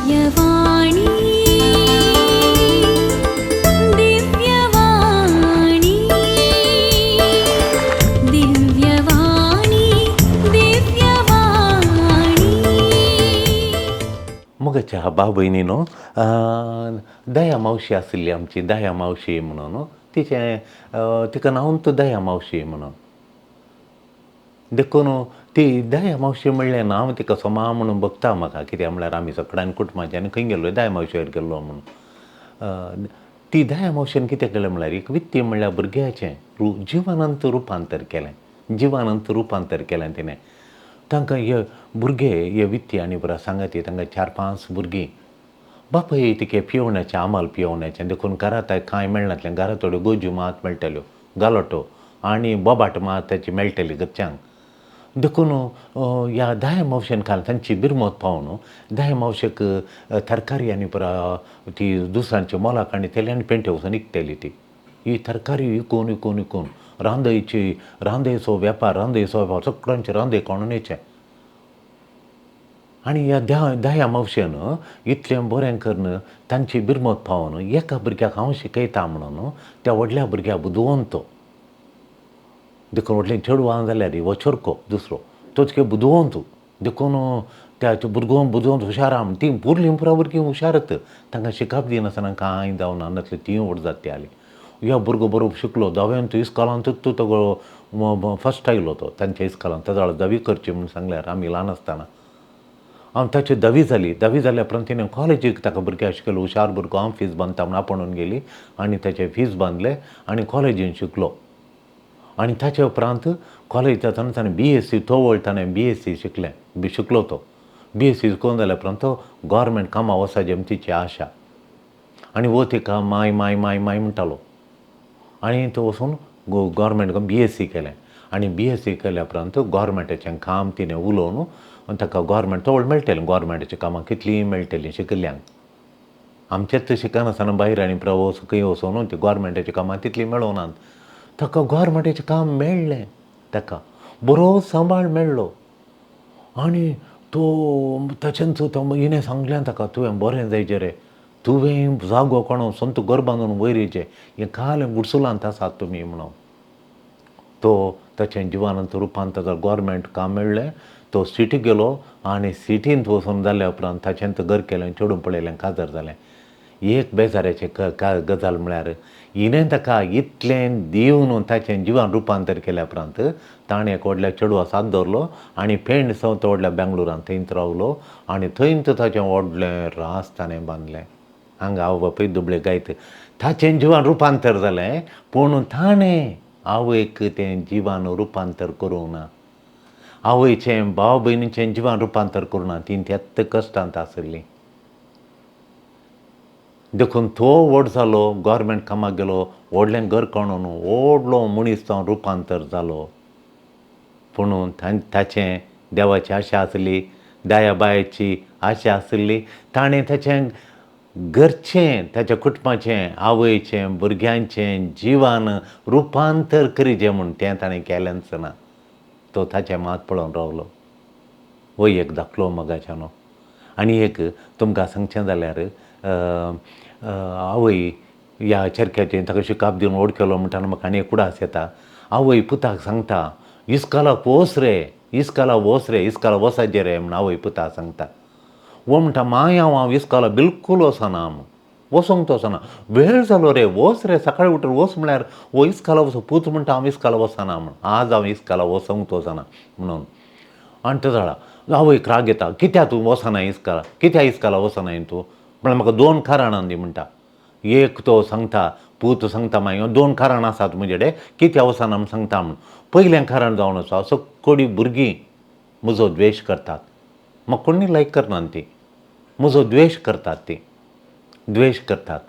दिव्यवाणी दिव्यवाणी दिव्यवाणी दिव्यवाणी. मोगाच्या भाव भयणीनो, दया मावशी आशिल्ली आमची, दया मावशी म्हणून तिचें, तिका नांव तूं दया मावशी म्हणून. देखून ती दया मावशी म्हणलें नांव तिका सोमा म्हणून भोगता म्हाका. कित्याक म्हणल्यार आमी सगळ्यान कुटुंबाच्यान खंय गेल्लो, दया मावशेर गेल्लो म्हणून. ती दया मावशेन कितें केलें म्हणल्यार एक वित्ती म्हणल्यार भुरग्याचें जिवनांत रुपांतर केलें, जिवनांत रुपांतर केलें तिणें. तांकां हे भुरगे हे वित्ती आनी बरा सांगाती, तांकां 4-5 भुरगीं. बापूय तिके पिवण्याचें, आमाल पिवण्याचें, देखून घरांत कांय मेळनासलें. घरांत थोड्यो गोज्यो मात मेळटाल्यो, गालोटो आनी बोबाट मात ताची मेळटली घरच्यांक. देखून ह्या दया मावशेन काल तांची बिरमत पावन दया मावशेक तरकारी आनी पुरा ती दुसऱ्यांच्या मोलाक आनी तेली आनी पेंटे वचून विकतली ती. ही तरकारी विकून विकून विकून रांदयची, रांदयचो वेपार, रांदयचो वेपार, सगळ्यांचे रांदय काडून येचें. आनी ह्या दया मावशेन इतलें बरें करून तांची बिरमत पावन एका भुरग्याक हांव शिकयता म्हणून त्या व्हडल्या भुरग्याक बुदवंत तो. देखून व्हडलें चेडवां जाल्यार हो चोरको दुसरो तो तिके बुदवंत, देखून त्या भुरगो बुदवंत हुशार आहा. तीं पुरलीं पुरा भुरगीं हुशारत, तांकां शिकप दिनासतना कांय जावना नासलें तीं व्हड जाता आली. ह्या भुरगो बरो शिकलो, धाव्यांत इस्कोलांतूच तो सगळो फर्स्ट आयलो तो तांच्या इस्कोलांत. ताजो धावी करची म्हूण सांगल्यार आमी ल्हान आसतना. हांव ताची धावी जाली, धावी जाल्या उपरांत तिणें कॉलेजीक ताका भुरग्याक शिकयलो. हुशार भुरगो, हांव फीज बांदता म्हूण आपोवन गेली आनी ताचें फीज बांदलें आनी कॉलेजीन शिकलो. आनी ताचे उपरांत कॉलेज जातना ताणें बी एस सी तवळ ताणें बी एस सी शिकलें, शिकलो तो. बी एस सी शिकून जाल्या उपरांत तो गोवोरमेंट कामां वचपाची म्हण तिची आशा. आनी वो तिका माय माय माय माय म्हणटालो. आनी तो वचून गोवोरमेंट बी एस सी केलें. आनी बी एस सी केल्या उपरांत गोवोरमेंटाचें काम तिणें उलोवन आनी ताका गोवोरमेंट तवळ मेळटलें, गोवोरमेंटाचीं कामां कितलीं मेळटलीं शिकिल्ल्यांक. आमचेच शिकनासतना भायर आनी प्रवास खंय वचून ती गोवोरमेंटाचीं कामां तितलीं मेळनात. ताका गोवोरमेंटाचें काम मेळ्ळें, ताका बरो सांबाळ मेळ्ळो. आनी तो ताचेंच तो हिणें सांगलें ताका, तुवें बरें जायचें रे, तुवें जागो कोणो संत घर बांदून वयर येयचें, हें काल गुडसुलांत आसात तुमी म्हणून. तो ताचें जिवनांत रुपांतर गोवोरमेंट काम मेळ्ळें, तो सिटी गेलो आनी सिटींत वचून जाल्या उपरांत ताचें घर केलें, चेडूं पळयलें, काजार जालें. एक बेजाराचें गजाल म्हळ्यार हिणें ताका इतलें दिवन ताचें जिवन रुपांतर केल्या उपरांत ताणें एक व्हडल्या चेडवा साथ दवरलो आनी पेंड सवत व्हडल्या बेंगलोरांत थंयच रावलो आनी थंयच ताचें व्हडलें रास ताणें बांदलें. हांगा आवय बापूय दुबळे गायत ताचें जिवन रुपांतर जालें, पूण ताणें आवयक तें जिवन रुपांतर करूंक ना, आवयचें भाव भयणीचें जिवन रुपांतर करूंक ना, तीं त्याच कश्टांत आशिल्लीं. देखून तो व्हड जालो, गोवोरमेंट कामाक गेलो, व्हडलें घर काडून व्हडलो मनीस जावन रुपांतर जालो. पूण ताचें देवाची आशा आसली, दयाबायची आशा आसली, ताणें ताचें घरचें, ताच्या कुटुंबाचें, आवयचें, भुरग्यांचें जिवन रुपांतर करीचें म्हूण तें ताणें केलेंच ना. तो ताचें मात पळोवन रावलो. हो एक धाकलो मोगाच्यानो. आनी एक तुमकां सांगचें जाल्यार आवय ह्या चरख्याचें ताका शिकाप दिवन व्हड केलो म्हणटा म्हाका आनी एक उडास येता. आवय पुताक सांगता, इस्कोलाक वोस रे, इस्कोलाक वोस रे, इस्कोलाक वचाचें रे म्हूण आवय पुताक सांगता. वो म्हणटा, माय हांव इस्कोलाक बिलकूल वचना, वचोंक तो वचना, वेळ जालो रे, वच रे, सकाळीं उठून वच म्हळ्यार वो इस्कोलाक वचो. पूत म्हणटा हांव इस्कोलाक वचना म्हूण, आज हांव इस्कोलाक वचोंक तो वचना म्हणून. आनी तो जाणा आवयक राग येता, कित्याक तूं वचना इस्कोलाक, कित्याक इस्कोलाक वचना तूं म्हळ्यार म्हाका 2 कारणां दी म्हणटा. एक तो सांगता, पूत सांगता, मागीर 2 कारणां आसात म्हजे कडेन कित्याक वचना म्हूण सांगता म्हूण. पयलें कारण जावन आसा, सगळीं भुरगीं म्हजो द्वेश करतात, म्हाका कोणी लायक करना ती, म्हजो द्वेश करतात, ती द्वेश करतात,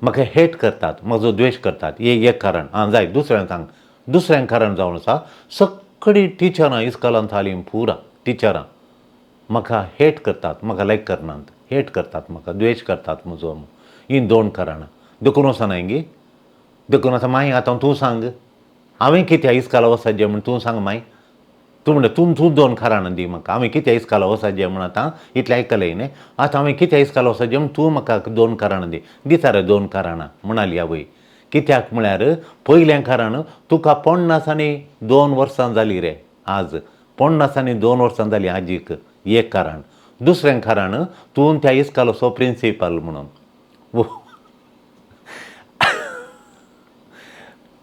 म्हाका हेट करतात, म्हजो द्वेश करतात, हें एक कारण. आं जाय दुसरें सांग. दुसरें कारण जावन आसा, सगळीं टिचरां इस्कोलांत आलीं पुरा टिचरां म्हाका हेट करतात, म्हाका लायक करनात, हेट करतात, म्हाका द्वेश करतात म्हजो. हीं 2 कारणां. देखून वचना गी, देखून आतां मागीर आतां तूं सांग, हांवें कित्याक इस्कोलाक वचपाचें म्हूण तूं सांग मागीर. तूं म्हणटा तूं तूं दोन काराणां दी म्हाका, हांवें कितें इस्काला वचपाचें म्हूण आतां इतलें आयकलें न्ही, आतां हांवें कितें इस्काला वचपाचें म्हूण तूं म्हाका दोन काराणां दी. दिता रे दोन काराणां म्हणाली आवय. कित्याक म्हळ्यार पयलें कारण तुका 52 वर्सां जालीं रे, आज 52 वर्सां जालीं आजीक, एक कारण. दुसरें कारण तूं त्या इस्कालाचो प्रिंसिपल म्हणून.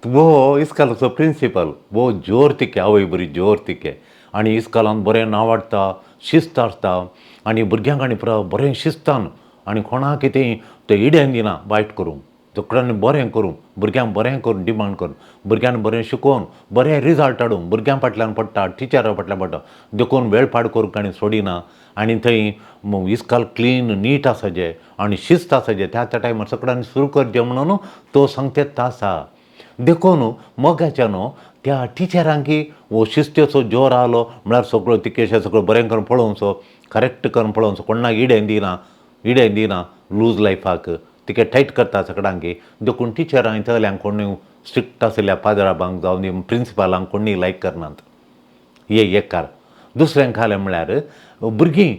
वो इस्कालाचो प्रिंसिपल वो जोर तिके, आवय बरी जोर तिके आनी इस्कालान बरें नांव हाडटा, शिस्त आसता आनी भुरग्यांक आनी पुरो बरें शिस्तान आनी कोणाक कितें तें इडेन दिना वायट करूंक, तकड्यांनी बरें करूंक, भुरग्यांक बरें करून डिमांड करून, भुरग्यांक बरें शिकोवन बरें रिजल्ट हाडूंक भुरग्यां फाटल्यान पडटा, टिचरा फाटल्यान पडटा, देखून वेळ पाड करूंक आनी सोडिना. आनी थंय इस्काल क्लीन नीट आसाचें आनी शिस्त आसाचें, त्या त्या टायमार सगळ्यांनी सुरू करचें म्हणून तो सांगतेत आसा. देखून मोगाच्या न्हू त्या टिचरांकी हो शिस्तेचो जोर आलो म्हळ्यार सगळो तिकेशे सगळो बरें करून पळोवचो, करेक्ट करून पळोवचो, कोणाक इडेन दिना, इडेन दिना लूज लायफाक, तिके टायट करता सगळ्यांकी. देखून टिचरां चल्यांक कोणूय स्ट्रिक्ट आशिल्ल्या पाद्राबांक जावं प्रिंसिपालांक कोणूय लायक करनात, हे एक कारण. दुसरें खालें म्हळ्यार भुरगीं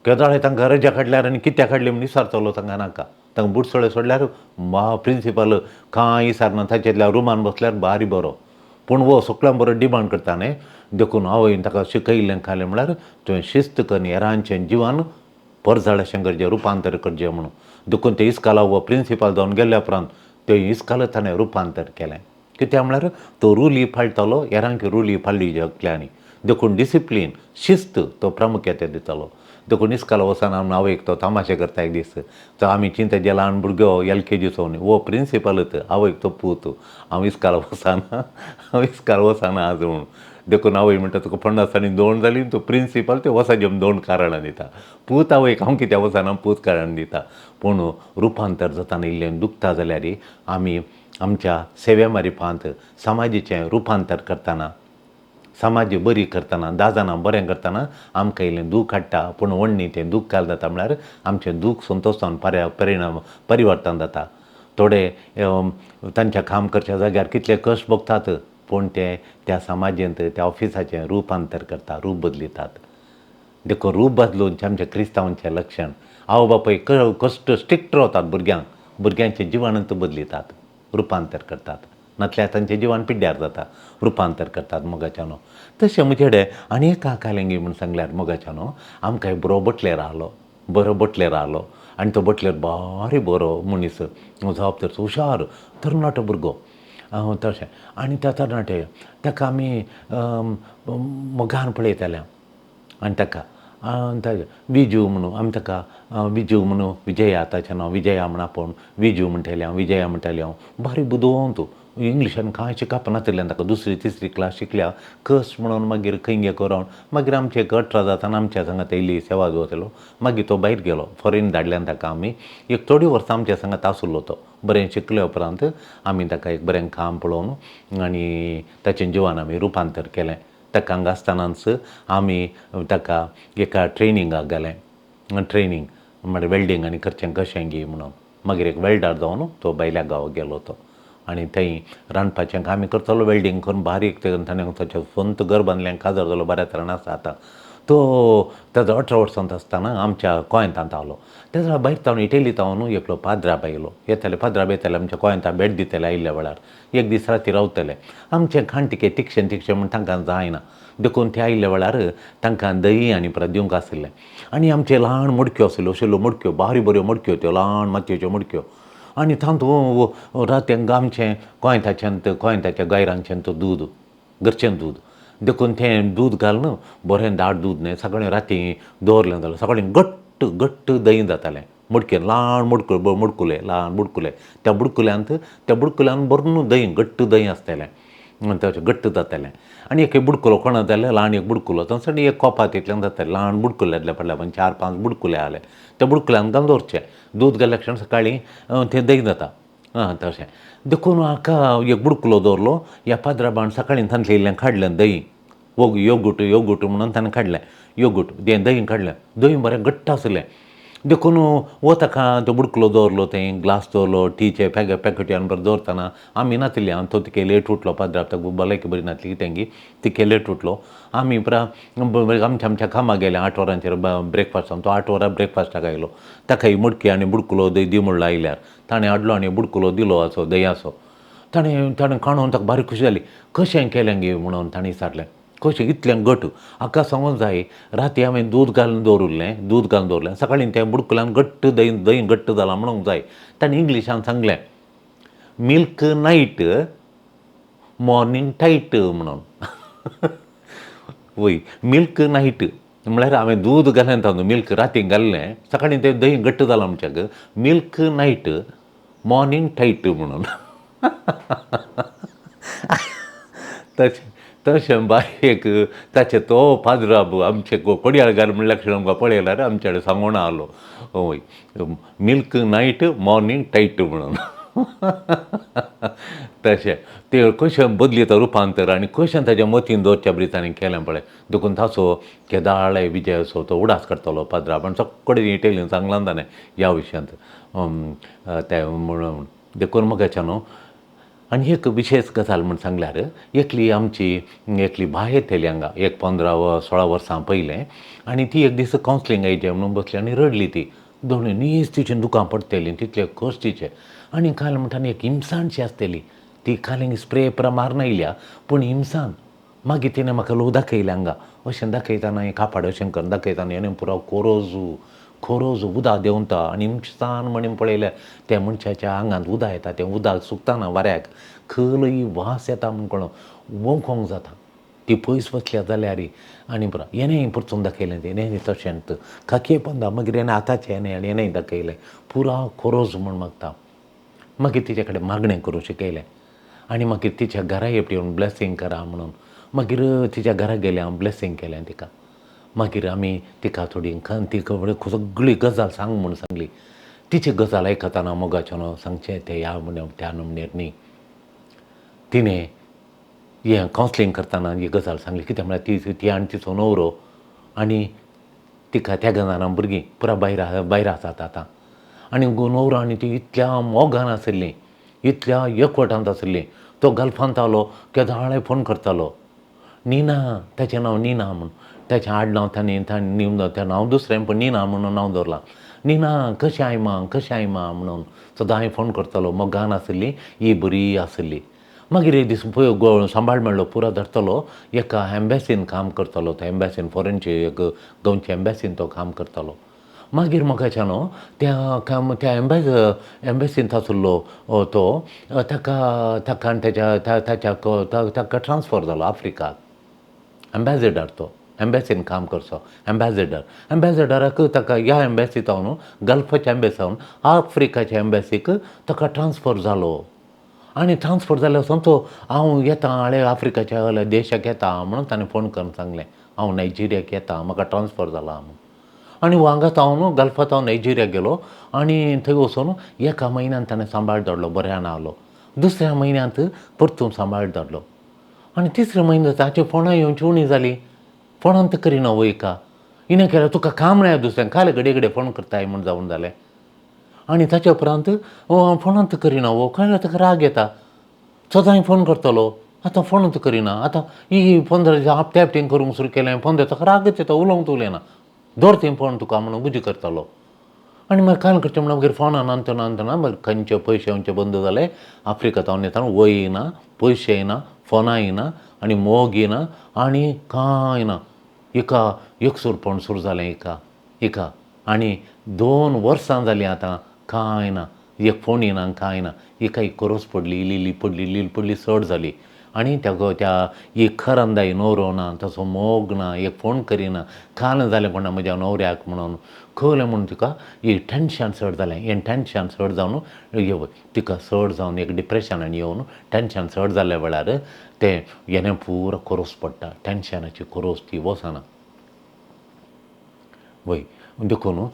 केदोळे तांकां रजा काडल्यार आनी कित्याक काडली म्हूण विचारतलो तांकां नाका, तांकां बुटसोळे सोडल्यार मा प्रिंसिपल कांय विचारना, ताचेतल्या रुमान बसल्यार बारी बरो, पूण हो सगळ्यां बरो डिमांड करता न्ही. देखून आवयन ताका शिकयल्लें खालें म्हळ्यार तुवें शिस्त करून हेरांचें जिवन परजळ अशें करचें, रुपांतर करचें म्हणून. देखून ते इस्काला हो प्रिंसिपल जावन गेल्या उपरांत ते इस्काल ताणें रुपांतर केलें. कित्याक म्हळ्यार तो रुली पाळटालो, हेरांक रुली पाळ्ळी जगल्यांनी. देखून डिसिप्लीन शिस्त तो प्रामुख्यते दितालो. देखून इस्काला वचना म्हूण आवयक तो तामाशे करता एक दीस. तो आमी चिंता जे ल्हान भुरगो एल के जीचो न्ही, हो प्रिंसिपल आवयक तो पूत, हांव इस्काला वचना, हांव इस्काला वचना आज म्हणून. देखून आवय म्हणटा तुका 52 जाली, तूं प्रिंसिपल ते वचपाचें म्हूण दोन कारणां दिता. पूत आवयक हांव कित्याक वचना पूत कारण दिता. पूण रुपांतर जाताना इल्लें दुखता जाल्यार आमी आमच्या सेवे मारिफांत समाजीचें रुपांतर करतना, समाज बरी करतना, 10 जाणां बरें करतना आमकां इल्लें दूख हाडटा, पूण व्हडणी तें दूख काल जाता म्हळ्यार आमचें दूख संतोश जावन परिणाम परिवर्तन जाता. थोडे तांच्या काम करच्या जाग्यार कितले कश्ट भोगतात, पूण ते त्या समाजेंत त्या ऑफिसाचें रुपांतर करता, रूप बदलितात. देखून रूप बदलून आमच्या क्रिस्तांवांचें लक्षण. आवय बापूय कश्ट स्ट्रिक्ट रावतात भुरग्यांक, भुरग्यांचें जिवनूच बदलितात, रुपांतर करतात, नातल्यार तांचें जिवन पिड्ड्यार जाता, रुपांतर करतात मोगाच्या न्हू. तशें म्हजे कडेन आनी एक कालेंगी म्हूण सांगल्यार मोगाच्या न्हू, आमकां एक बरो बटलेर आहलो, बरो बटलेर आहलो आनी तो बटलेर बारी बरो मनीस, जबाबदार, हुशार तरणाटो भुरगो तशें. आनी त्या तरणाटे ताका आमी मोगान पळयताले आनी ताका विजू म्हणून आमी ताका विजू म्हणून, विजया ताचें नांव विजया म्हण आपोवन विजू म्हणटाले हांव, विजया म्हणटाले हांव. बारी बुदवंत, इंग्लिशान कांय शिकप नाशिल्ल्यान ताका दुसरी तिसरी क्लास शिकल्या, कस म्हणून मागीर खंय करून मागीर आमचे एक 18 जाताना आमच्या सांगात येयली सेवा दवरतलो. मागीर तो भायर गेलो, फॉरेन धाडल्यान ताका आमी. एक थोडी वर्सां आमच्या सांगात आसलो तो. बरें शिकले उपरांत आमी ताका एक बरें काम पळोवन आनी ताचें जिवन आमी रुपांतर केलें. ताका हांगा आसतनाच आमी ताका एका ट्रेनिंगाक घालें, ट्रेनींग म्हळ्यार वेल्डींग आनी करचें कशें गी म्हणून. मागीर एक वेल्डर जावन तो भायल्या गांवाक गेलो तो आनी थंय रांदपाचें काम करतालो, वेल्डींग करून बारीक ताणें ताचें स्वंत घर बांदलें, काजार जालो, बऱ्या तरेन आसा आतां तो. ताजो 18 वर्सांत आसतना आमच्या गोंयांत आयलो. तेज्या भायर तावन इटली तावन एकलो पाद्राब आयलो, येताले पाद्राब येताले आमच्या गोंयांत भेट दिताले. आयिल्ल्या वेळार एक दीस राती रावतले. आमचें खाण तिकें तिकशें तिकशें म्हूण तांकां जायना, देखून ते आयिल्ल्या वेळार तांकां दही आनी परत दिवंक आशिल्लें. आनी आमचे ल्हान मडक्यो आशिल्ल्यो, अशिल्ल्यो मडक्यो, बारी बऱ्यो मडक्यो त्यो, ल्हान मातयेच्यो मडक्यो. आनी तातूंत राती आमचें गोंयताच्यान, गोंयताच्या गायरांचें दूद, घरचें दूद, देखून तें दूद घालून बरें दाट दूद न्हय सगळें राती दवरलें जाल्यार सगळें घट्ट घट्ट दही जातालें. मडकेन ल्हान मडको मडकुले, ल्हान बुडकुले, त्या बुडकुल्यांत, त्या बुडकुल्यान भरून दही, घट्ट दही आसतालें, तशें घट्ट जातालें. आनी एक बुडकुलो कोणा जाल्यार ल्हान एक बुडकुलो थंयसर एक कोपात इतल्यान जातालें. ल्हान बुडकुल्यांतल्या पडल्या 4-5 बुडकुले आहले, त्या बुडकुल्यान घालून दवरचें, दूद घाल्ल्या क्षण सकाळीं तें दही जाता. आं तशें देखून हाका एक बुडकुलो दवरलो, ह्या पाद्राबान सकाळीं तांतलें इल्लें काडलें दही, योगूट योगूट म्हणून ताणें काडलें, योगूट तें दही काडलें, दही बरें घट्ट आसलें. देखून वो ताका तो बुडकुलो दवरलो, थंय ग्लास दवरलो, टीचे पॅकेट बरें दवरतना आमी नातिल्ले. हांव तो तिके लेट उठलो, पाद्राब ताका भलायकी बरी नासली तेंगी तिके लेट उठलो. आमी पुरा आमच्या आमच्या कामाक गेले. 8 वरांचेर ब्रेकफास्ट, तो 8 वरां ब्रेकफास्टाक आयलो. ताका ही मडकी आनी बुडकुलो दही दी म्हणलो. आयल्यार ताणें हाडलो आनी बुडकुलो दिलो असो दह्याचो. ताणें ताणें काणून ताका बारीक खुशी जाली. कशें केलें गे म्हणून ताणें विचारलें, कशें इतलें घट? हाका सांगूंक जाय, राती हांवें दूद घालून दवरिल्लें, दूद घालून दवरलें, सकाळीं तें बुडकुल्यान घट्ट दही दही घट्ट जालां म्हणूंक जाय. ताणें इंग्लिशान सांगलें, मिल्क नायट मॉर्निंग टायट म्हणून. वय, मिल्क नायट म्हळ्यार हांवें दूद घालें तातूंत, मिल्क राती घाल्लें, सकाळीं तें दही घट्ट जालां म्हणच्याक मिल्क नायट मॉर्निंग टायट म्हणून. तशें तशें बारीक ताचें तो पाद्राब आमचे कोडयाळगार म्हणल्यार आमकां पळयल्यार आमचे कडेन सांगून आलो, हय, मिल्क नायट मॉर्निंग टायट म्हणून. तशें तें कशें बदलिता रुपांतर आनी कशें ताच्या मतीन दवरच्या बरी ताणें केलें पळय. देखून ताचो केदाळाय विजय असो तो उडास काडटलो पाद्राब आनी सगळे इटेलीन सांगलां ताणें ह्या विशयांत तें म्हणून. देखून म्हाका न्हू आनी एक विशेश गजाल म्हूण सांगल्यार, एकली आमची एकली बाय येतली हांगा एक 15 वा 16 वर्सां पयलें, आनी ती एक दीस कावन्सिलींग आयजे म्हणून बसली आनी रडली ती. दोन नीस तिचें दुकां पडटलीं तितले कश्ट तिचे. आनी काल म्हणटा एक हिमसाणशी आसतली ती, काल स्प्रे पुरा मारून आयल्या पूण हिमसाण. मागीर तिणें म्हाका लोक दाखयलें हांगा अशें दाखयतना, कापाड अशें करून दाखयतना हेणें पुरो कोरोजू खोरोज उदक देंवता आनी हिमसान म्हणून पळयल्यार त्या मनशाच्या आंगांत उदक येता, तें उदक सुकतना वाऱ्याक खलय वास येता म्हूण कळोन वोंकोंक जाता. ती पयस वचल्या जाल्यार आनी पुरो हेणें परतून दाखयलें, तेणें तशेंच काके पंदा. मागीर हेणें हाताचें हेणें आनी हेणें दाखयलें पुरा खोरोज म्हूण मागता. मागीर तिचे कडेन मागणें करूं शिकयलें आनी मागीर तिच्या घरा येवन ब्लेसींग करा म्हणून मागीर तिच्या घरा गेलें हांव, ब्लेसींग केलें तिका. मागीर आमी तिका थोडी ती सगळी गजाल सांग म्हूण सांगली. तिची गजाल आयकतना मोगाचें न्हू सांगचें तें ह्या त्या नमनेर न्ही. तिणें हें कावन्सिलींग करतना ही गजाल सांगली. कितें म्हळ्यार ती ती आनी तिचो न्हवरो आनी तिका त्या जाणां भुरगीं पुरा भायर भायर आसात आतां. आनी न्हवरो आनी ती इतल्या मोगान आशिल्लीं, इतल्या एकवटांत आशिल्लीं. तो गल्फांत आलो केदाळाय फोन करतालो, नीना, ताचें नांव नीना म्हूण, ताचें आडनांव ताणें ताणें तें नांव दुसरें पूण नीना म्हणून नांव दवरलां. नीना कशें I मां, कशें I मां म्हणून सदांय फोन करतालो. मोगान आशिल्ली, ही बरी आशिल्ली. मागीर एक दीस पळय सांबाळ मेळ्ळो, पुरो धरतलो एका एम्बॅसीन काम करतालो. तो एम्बॅसीन फॉरेनचे एक गोंयचे एम्बॅसीन तो काम करतालो. मागीर म्हाका न्हू त्या काम त्या एम्बॅसींत आशिल्लो तो ताका ताका आनी ताच्या ताच्या ताका ट्रान्सफर जालो आफ्रिकाक. एम्बॅसिडर तो एम्बॅसीन काम करचो एम्बॅसिडर. एम्बॅसिडराक ताका ह्या एम्बॅसीत हांव गल्फाच्या एम्बॅसी हांव आफ्रिकाच्या एम्बॅसीक ताका ट्रान्सफर जालो. आनी ट्रान्सफर जाल्यार सांगतो हांव येता हाळे आफ्रिकाच्या देशाक येता म्हणून ताणें फोन करून सांगलें, हांव नायजेरियाक येता, म्हाका ट्रान्सफर जाला म्हणून. आनी हांगा हांव गल्फांत हांव नायजेरियाक गेलो आनी थंय वचून एका म्हयन्यान ताणें सांबाळ धाडलो, बऱ्यान आलो. दुसऱ्या म्हयन्यांत परतून सांबाळ धाडलो आनी तिसऱ्या म्हयन्यांत ताचे फोणां येवची उणी जाली. फोणांत करिना वय का हिणें केल्यार तुका काम नाय दुसऱ्यां काल घडये घडये फोन करताय म्हूण जावन जालें. आनी ताच्या उपरांत फोणांत करिना वो कळ्ळें ताका राग येता, सदांय फोन करतलो आतां फोनूच करिना. आतां ही 15 दिसां आपटे आपटें करूंक सुरू केलें, 15 ताका रागच येता, उलोवंक उलयना, दवर थंय फोन तुका म्हणून गुजी करतालो. आनी मागीर काल करचें म्हणून मागीर फोनान अंतना अंतना मागीर खंयचे पयशे येवचे बंद जाले. आफ्रिका तावन येतना वय येना, पयशे येना, फोनां येना आनी मोग येना आनी कांय ना. एका एकसूरपण सुरू जालें एका एका आनी 2 वर्सां जालीं आतां कांय ना, एक फोन येना कांय ना. एका एक कोरोस पडली, इल्ली इल्ली पडली, इल्ली इल्ली पडली, चड जाली. आनी त्या त्या एक खरंदाई न्हवरो ना, तसो मोग ना, एक फोन करिना, काल जालें कोणा म्हज्या न्हवऱ्याक म्हणून कळ्ळें म्हणून तिका एक टेंशन चड जालें. हें टेंशन चड जावन तिका चड जावन एक डिप्रेशनान येवन टेंशन चड जाल्ल्या वेळार तें हेणें पुरो कोरोस पडटा, टेंशनाची कोरोस ती वचना. वय देखून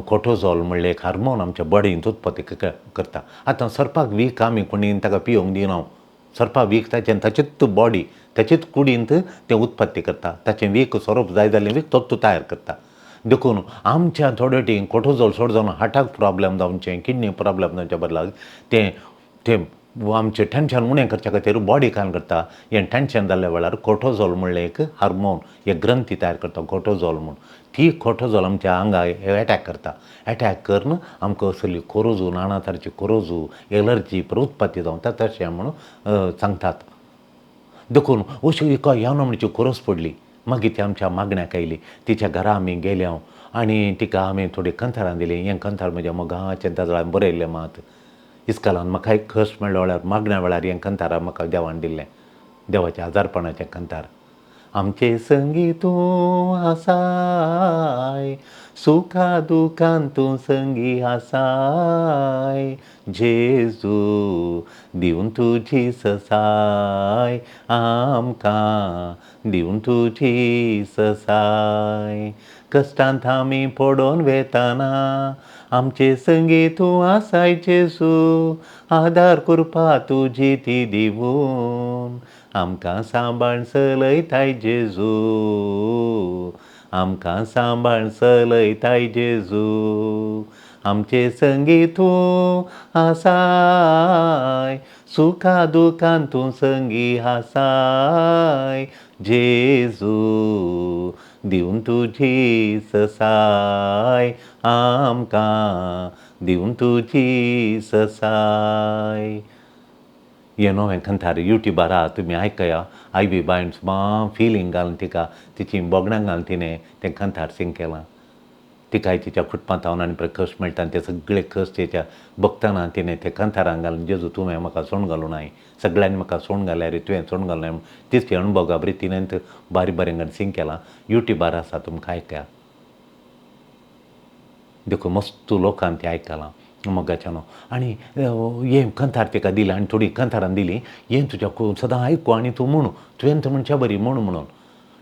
कोर्टिसोल म्हणलें एक हार्मोन आमच्या बॉडींत उत्पत्ती करता. आतां सर्पाक वीख आमी कोणी ताका पिवंक दिना, सर्पा वीख ताचें ताचीच बॉडी ताचीच कुडींत तें उत्पत्ती करता. ताचें वीख सोरोप जाय जाल्यार वीख तोच तयार करता. देखून आमच्या थोडे टी कोटोजोल चड जावन हार्टाक प्रॉब्लेम जावचें, किडनी प्रॉब्लेम जावचे बदलाक तें तें आमचें टेंशन उणें करच्या खातीर बॉडी काम करता. हें टेंशन जाल्ल्या वेळार कोटोजोल म्हणलें एक हार्मोन, एक ग्रंथी तयार करता कोटोजोल म्हूण. ती कोटोजोल आमच्या आंगा एटॅक करता. एटॅक करून आमकां असली कोरोजू, नाना तरेची कोरोजू, एलर्जी उत्पत्ती जावता तशें म्हणून सांगतात. देखून अशी एका ह्या नमणीची खोरोज पडली. मागीर ती आमच्या मागण्याक आयली. तिच्या घरा आमी गेले हांव आनी तिका आमी थोडी कंथारां दिलीं. हें कंथार म्हज्या मोगाचें ताजो हांवें बरयल्लें मात इस्कालान म्हाका एक कश्ट मेळ्ळो वेळार मागण्या वेळार हें कंतार म्हाका देवान दिल्लें, देवाचें आजारपणाचें कंतार. आमचे संगी तूं आसाय, सुखा दुखान तूं संगी आसाय, जेजू दिवन तुजी ससाय आमकां, दिवन तुजी ससाय. कश्टांत आमी पडोन वेताना आमचे संगी तूं आसाय जेजू, आदार करपा तुजी ती दिवन आमकां सांबाळ चलयताय जेजू, आमकां सांबाळ चलयताय जेजू. आमचे संगी तूं आसाय, सुखा दुखान तूं संगी आसाय, जेजू दिवन तुजी ससाय आमकां, दिवन तुजी ससाय. हें नवें कंतार युट्यूबार आहा, तुमी आयकया. I बी बायन सुमार फिलींग घालून तिका तिची बोगणां घालून तिणें तें कंतार सिंग केलां. तिकाय तिच्या कुटुंबांत हांव आनी कश्ट मेळटा आनी ते सगळे कश्ट तिच्या भोगतना तिणें ते कंतारां घालून, जेजू तुवें म्हाका सोण घालूं नाय, सगळ्यांनी म्हाका सोण घाल्यार रे तुवें सोण घालूं नाय, तीच ती अणभव बरी तिणें बारीक बारीक घालून सिंग केलां. युट्यूबार आसा, तुमकां आयकया. देखून मस्त लोकान तें आयकलां मोगाच्यान. आनी हें कंतार तिका दिलें आनी थोडीं कंतारां दिलीं, हें तुज्या सदां आयकू आनी तूं म्हूण, तुवें तर म्हणच्या बरी म्हूण म्हणून.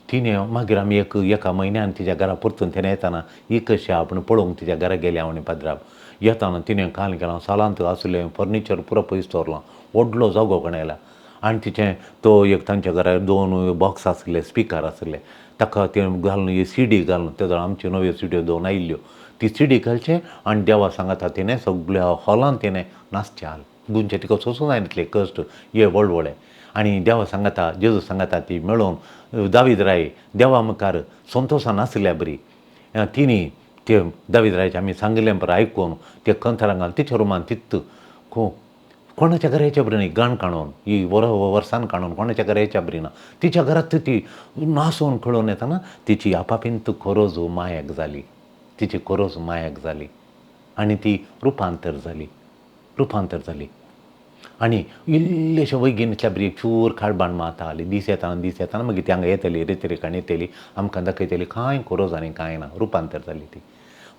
तिणें मागीर आमी एक एका म्हयन्यान तिच्या घरा परतून तिणें येताना ही कशी आहा पूण पळोवंक तिच्या घरा गेली हांव आनी पाद्राब. येताना तिणें काल केलां, सालांत आसलें फर्निचर पुरो पयस दवरलां, व्हडलो जागो कणयला. आनी तिचें तो एक तांच्या घरा 2 बॉक्स आसले, स्पिकर आसले, ताका तें घालून सीडी घालून तेजो आमच्यो नव्यो सिड्यो 2 आयिल्ल्यो, ती सीडी घालचें आनी देवा सांगाता तिणें सगळ्या हॉलान तिणें नाचचें हाल गुंचे तिका सोसूं जायना इतले कश्ट हे वळवळे. आनी देवा सांगाता, जेजू सांगाता ती मेळोवन दावीद राय देवा मुखार संतोशान आसल्या बरी. तिणी ते दावीद रायाचें आमी सांगिल्लें बरें आयकून ते कंथारां घालून तिच्या रुमान तित कोणाच्या घरा येच्या बरी न्ही गाण काणून ही वर्सान काणून कोणाच्या घरा येच्या बरी ना, तिच्या घरांत ती नासून खळोवन येताना तिची आपापींत खोरोज मायक जाली, तिची खोरोज मायक जाली आनी ती रुपांतर जाली, रुपांतर जाली. आनी इल्लेशें वैगीन बरी चूर खाडबाण माता आली. दीस येताना दीस येताना मागीर ती हांगा येतली, रेतिरेकान येतली, आमकां दाखयतली, कांय खोरोज आनी कांय ना, रुपांतर जाली ती.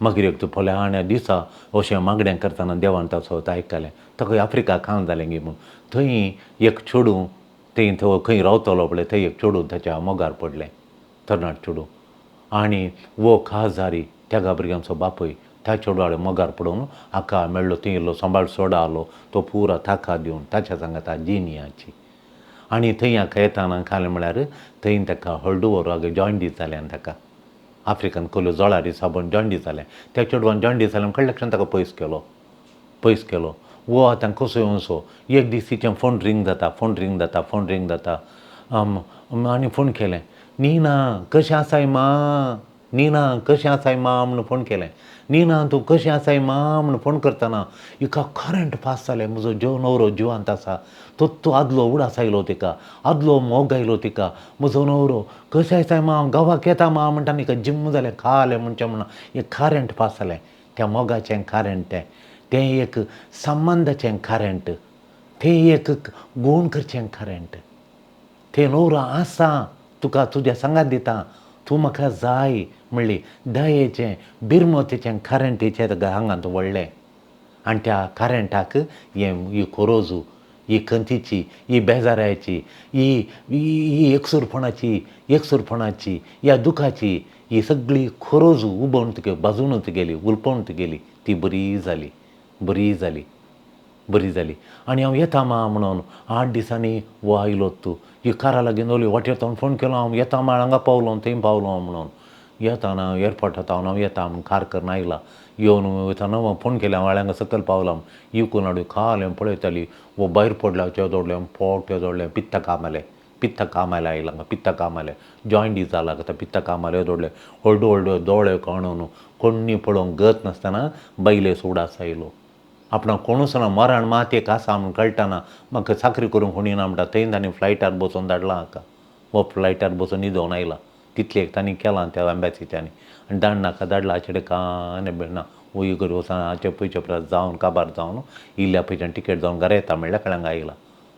मागीर एक फलाण्या दिसा अशें मागणें करतना देवान ताचो आयकलें, ताका आफ्रिका खाण जालें गी म्हूण. थंय एक चेडूं थंय तो खंय रावतलो पळय, थंय एक चेडूं ताच्या मोगार पडलें, तरणाट चेडूं. आनी वो खास जारी त्या भुरग्यांचो बापूय त्या चेडवाळे मोगार पडून हाका मेळ्ळो, थंय इल्लो सांबाळ सोडा आलो तो पुरा ताका दिवन ताच्या सांगाता जिनियाची. आनी थंय हाका येताना खालें म्हळ्यार थंय ताका हळडुवो रोग जॉयंडीस जालें आनी ताका आफ्रिकन कोल्यो जळारी साबण जॉयंडीस जालें. त्या चेडवान जॉयंडीस जालें कळ्ळें क्षण ताका पयस केलो, पयस केलो. वो आतां कसो येवचो. एक दीस तिचें फोन रिंग जाता, फोन रिंग जाता, फोन रिंग जाता. आनी फोन केलें, नीना कशें आसाय मां, नीना कशें आसाय मां म्हणून फोन केलें. नीना तूं कशें आसाय मां म्हणून फोन करतना हिका करंट पास जालें, म्हजो जो न्हवरो जिवांत आसा तो तो आदलो उडास आयलो तिका, आदलो मोग आयलो तिका, म्हजो न्हवरो कशें आसाय मां, गांवाक येता मां म्हणटा हिका जिम्म जालें, खालें म्हणचें म्हणून एक करंट पास जालें. त्या मोगाचें करंट तें, तें एक संबंदाचें करंट, तें एक गूण करचें करंट. तें न्हवरो आसा तुका तुज्या सांगात दिता, तूं म्हाका जाय म्हणली दयेचें बिरमतीचें करंट हिचें आंगांत व्हडलें. आनी त्या करंटाक हें ही खोरोजू, ही खंतीची, ही बेजारायची, ही ही एकसूरपणाची, एकसूरपणाची, ह्या दुखाची ही सगळी खोरोजू उबोवन तुगे बाजून गेली, उलपोवन गेली. ती बरी जाली, बरी जाली, बरी जाली. आनी हांव येता मा म्हणून 8 दिसांनी वो आयलो तूं ही कारा लागीं दवरली, वाटेर ताणें फोन केलो, हांव येता मा हांगा पावलो थंय पावलो म्हणून. येताना एअरपोर्टा हांव हांव येता म्हूण कार करून आयला. येवन वयताना फोन केल्या हांव हांगा सकयल पावला. इकून हाडून खालें पळयताली वो भायर पडला तेदोडलें पोट तेदोडलें पित्ता कामालें पित्ता कामायला आयला पित्ता कामालें जॉयंडीस जाला आतां पित्ता कामालें दोडलें व्हडले व्हडले दोळे काणून कोण्णी पळोवंक गत नासतना बायले उडास आयलो. आपणाक कोणूच ना मरण मात एक आसा म्हूण कळटाना म्हाका चाकरी करूंक कोणी ना म्हणटा थंय तांणी फ्लायटार बसोवन धाडला हाका. हो फ्लायटार बसून न्हिदोवन आयला तितलें एक तांणी केलां त्या एम्बॅसीच्यांनी आनी धाड नाका धाडला हाचे कांय ना वयर घरी वचून हाचे पयचे परस जावन काबार जावन इल्ल्या पयच्यान टिकेट जावन घरा येता म्हणल्यार कळ्ळांक आयला.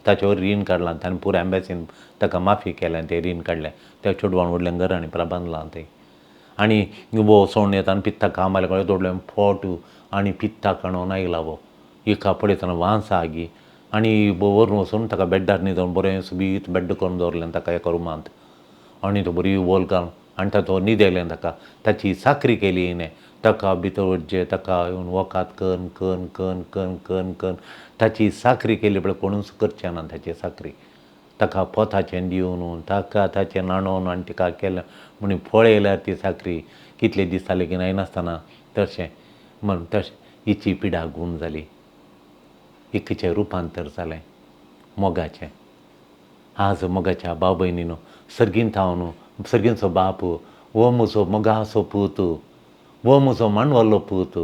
ताचेवर रीण काडलां ताणें पुरो एम्बॅसीन ताका माफी केल्या आनी तें रीण काडलें त्या चेडवान व्हडलें घर आनी परत बांदलां थंय. आनी वो सोण येता आनी पित्ता कामाले कडेन दोडलें पोट आनी पित्ता काणून आयला वो एका पळयतना वांस आगी आनी व्हरून वचून ताका बेड्डार न्हिदोवन बरें सुबीत बेड्ड करून दवरलें ताका एका रुमांत आनी तो बरी वोल घालून आनी ताचो न्हिदयलें ताका ताची चाकरी केली हिणें ताका भितर जे ताका येवन वखद कन्न कन्न कन्न कन्न कन्न कन्न ताची चाकरी केली पळय कोणूच करचें ना ताची चाकरी. ताका पोताचें दिवन ताका ताचें न्हाणोवन आनी तिका केलें म्हण पळयल्यार ती चाकरी कितले दीस जाले की नासतना तशें म्हण तशें हिची पिडा गूण जाली. एकीचें रुपांतर जालें मोगाचें. आज मोगाच्या भाव भयणीनो सर्गींत हांव सर्गींचो बाप हो म्हजो मोगाचो पूत हो म्हजो मांडवल्लो पूत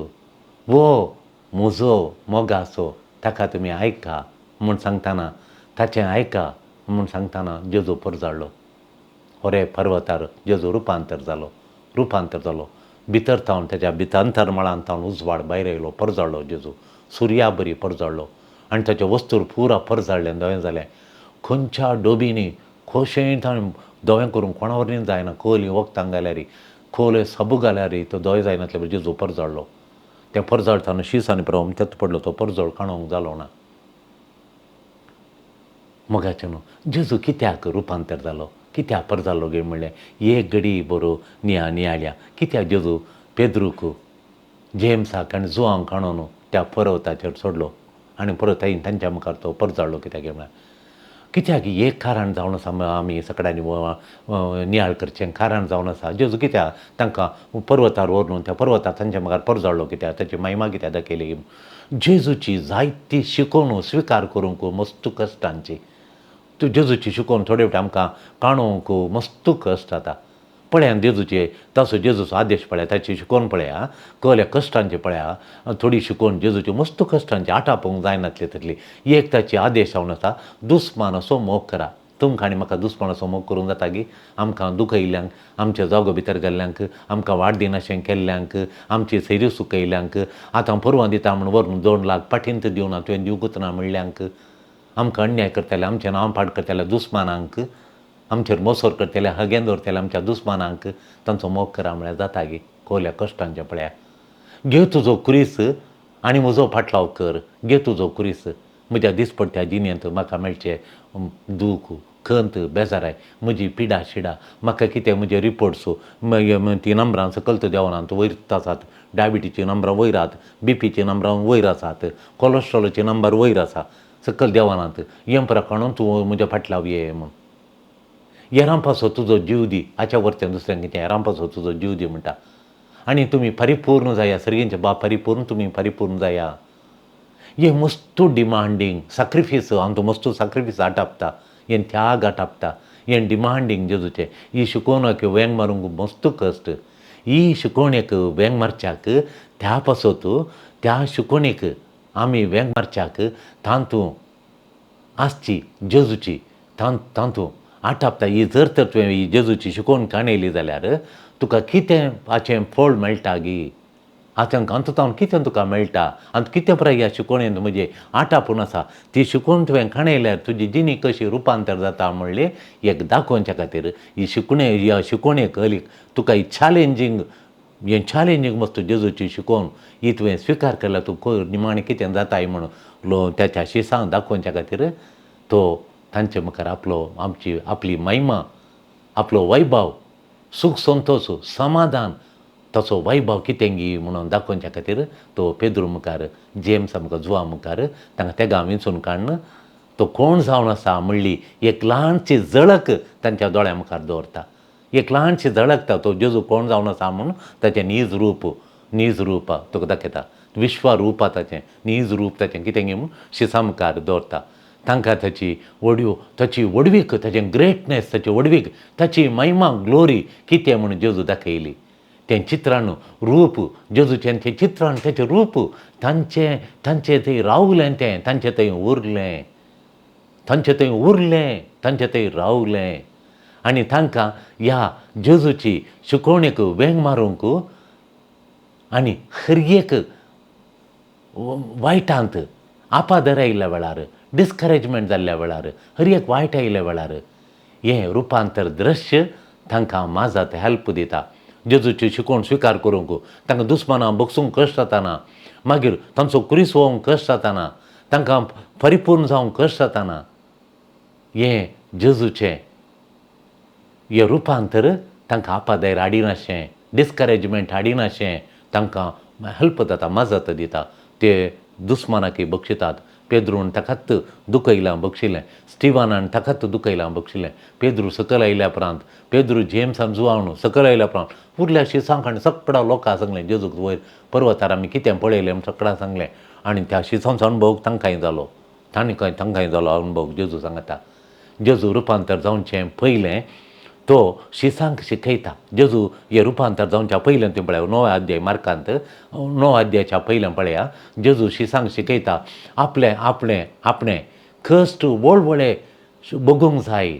हो म्हजो मोगाचो ताका तुमी आयका म्हूण सांगतना ताचें आयका म्हूण सांगतना जेजू परजळ्ळो. होरे पर्वतार जेजू रुपांतर जालो रुपांतर जालो भितर थावन ताच्या भितर अंतरमळांत थावन उजवाड भायर आयलो परजळ्ळो जेजू सुर्या बरी परजळ्ळो आनी ताचे वस्तूर पुरा परजळ्ळें धवें जालें. खंयच्या डोबींनी खोशेन ताणें धवें करूंक कोणा वरवीं जायना खोली वखदां घाल्यार खोले सबू घाल्यार तो धवें जायनासलें जेजू परजळ्ळो. तें परजळटाना शीस आनी प्रभु तेच पडलो तो परजळ काणूंक जालो ना. मोगाचें न्हू जेजू कित्याक रुपांतर जालो कित्याक परजळ्ळो गे म्हणलें एक घडी बरो निया नियाळ्या कित्याक जेजू पेद्रूक जेम्साक आनी जुवांक हाणून त्या पर्वताचेर सोडलो आनी परत तांच्या मुखार तो परजळ्ळो कित्याक म्हळ्यार कित्याक एक कारण जावन आसा आमी सगळ्यांनी नियाळ करचें कारण जावन आसा जेजू कित्याक तांकां पर्वतार व्हरून त्या पर्वतार तांच्या मुखार परजळ्ळो कित्याक ताची महिमा कित्याक दाखयली. जेजूची जायती शिकोवणू स्विकार करूंक मस्त कश्टांची तूं जेजूची शिकोवन थोडे फावटी आमकां काणूंक मस्त कश्ट जाता. पळया जेजूचे ताचो जेजूचो आदेश पळया ताची शिकोवन पळया कहल्या कश्टांचे पळया थोडी शिकोवन जेजूची मस्त कश्टांची आटापूंक जायनासली तसली एक ताची आदेश जावन आसा दुस्मानाचो मोग करा. तुमकां आनी म्हाका दुस्मानाचो मोग करूंक जाता गी आमकां दुखयल्ल्यांक आमच्या जागो भितर गेल्ल्यांक आमकां वाट दिनाशें केल्ल्यांक आमची सैरी सुकयल्ल्यांक आतां परवां दिता म्हूण व्हरून 2 लाख पाठींत दिवना तुवें दिवंकूच ना म्हणल्यांक आमकां अन्याय करतले आमचें नांव पाड करतल्या दुस्मानांक आमचेर मोसोर करतले हगेन दवरतले आमच्या दुस्मानांक तांचो मोग करा म्हळ्यार जाता गी कोल्या कश्टांचें पळया. घे तुजो क्रिस आनी म्हजो फाटलाव कर घे तुजो क्रिस म्हज्या दिसपडट्या जिणेंत म्हाका मेळचें दूख खंत बेजाराय म्हजी पिडा शिडा म्हाका कितें म्हजे रिपोर्ट्स मागीर ती नंबरां सकयल देंवनात वयर आसात डायबिटीची नंबरां वयर आसात बीपीची नंबरां वयर आसात कोलेस्ट्रॉलाची नंबर वयर आसा सकयल देंवनात हें प्रकाणून तूं म्हज्या फाटलाव ये म्हूण हेरां पासो तुजो जीव दी हाच्या वरचें दुसरें कितें हेरां पासो तुजो जीव दी म्हणटा आनी तुमी परिपूर्ण जाया सर्गींचे बाप परिपूर्ण तुमी परिपूर्ण जाया. हे मस्तू डिमांडींग साक्रिफीस हांव मस्तू साक्रिफीस आटापता हें त्याग आटापता हें डिमांडींग जेजूचें ही शिकोवणेक वेंग मारूंक मस्तू कश्ट ही शिकोवणेक वेंग मारच्याक त्या पासत त्या शिकोवणेक आमी वेंग मारच्याक तातूंत आसची जेजूची तातूंत आटापता. ही जर तर तुवें ही जेजूची शिकोवण काणयली जाल्यार तुका कितें हाचें फळ मेळटा गी आतां हातूंत कितें तुका मेळटा आनी कितें पळय ह्या शिकोवणेंत म्हजें आटापून आसा ती शिकोवन तुवें काणयल्यार तुजी जिणी कशी रुपांतर जाता म्हणलें एक दाखोवच्या खातीर ही शिकणे ह्या शिकोवणेक अलीक तुका ही चॅलेंजींग हें चॅलेंजींग वस्तू जेजूची शिकोवन ही तुवें स्विकार केल्यार तूं निमाणें कितें जाताय म्हणून त्याच्या शिसांक दाखोवच्या खातीर तो तांचे मुखार आपलो आमची आपली महिमा आपलो वैभव सूख संतोश समाधान ताचो वैभव कितें गी म्हणून दाखोवच्या खातीर तो पेद्रू मुखार जेम्सा मुखार जुवा मुखार तांकां तेगां विंचून काडून तो कोण जावन आसा म्हणली एक ल्हानशी झळक तांच्या दोळ्या मुखार दवरता. एक ल्हानशी झळकता तो जेजू कोण जावन आसा म्हूण ताचें नीज रूप, नीज रूप तुका दाखयता, विश्व रूप ताचें नीज रूप ताचें कितें गी म्हूण शिसा मुखार दवरता. तांकां ताची व्हडव्यो, ताची व्हडवीक, ताचें ग्रेटनेस, ताची व्हडवीक, ताची महिमा, ग्लोरी कितें म्हूण जेजू दाखयली. तें चित्रान रूप जेजूचें, तें चित्रान ताचें रूप तांचें तांचें थंय रावलें, तें तांचे थंय उरलें, तांचे थंय उरलें, तांचे थंय रावलें. आनी तांकां ह्या जेजूची शिकोवणेक वेंग मारूंक आनी हर एक वायटांत आपादर आयिल्ल्या वेळार, डिस्करेजमेंट जाल्ल्या वेळार, हर एक वायट आयिल्ल्या वेळार हें रुपांतर दृश्य तांकां माजत हेल्प दिता. जेजूची शिकोवण स्विकार करूंक तांकां दुस्मानां बगसूंक कश्ट जाताना, मागीर तांचो क्रिस व्होवंक कश्ट जाताना, तांकां परिपूर्ण जावंक कश्ट जाताना, हें जेजूचें हें रुपांतर तांकां आपादायर हाडिनाशें, डिस्करेजमेंट हाडिनाशें, तांकां हेल्प जाता, मजत दिता. ते दुस्मानाकय बक्षितात. पेद्रून ताकाच दुखयलां बक्षिलें, स्टिवनान ताकाच दुखयलां बक्षिलें. पेद्रू सकयल आयल्या उपरांत, पेद्रू जेम्स आनी जुवांव सकयल आयल्या उपरांत उरल्या शिसांक आनी सगळ्या लोकांक सांगलें, जेजूक वयर पर्वतार आमी कितें पळयलें म्हूण सगळ्यांक सांगलें. आनी त्या शिसांचो अणभव तांकांय जालो, तांकांय तांकांय जालो अणभव. जेजू सांगता, जेजू रुपांतर जावचें पयलें तो शिसांक शिकयता. जेजू हें रुपांतर जावच्या पयलें तुमी पळया, णव अध्याय मार्कांत, 9 अध्यायाच्या पयलें पळया, जेजू शिसांक शिकयता आपलें आपणें आपणें कश्ट वळवळे बगूंक जाय,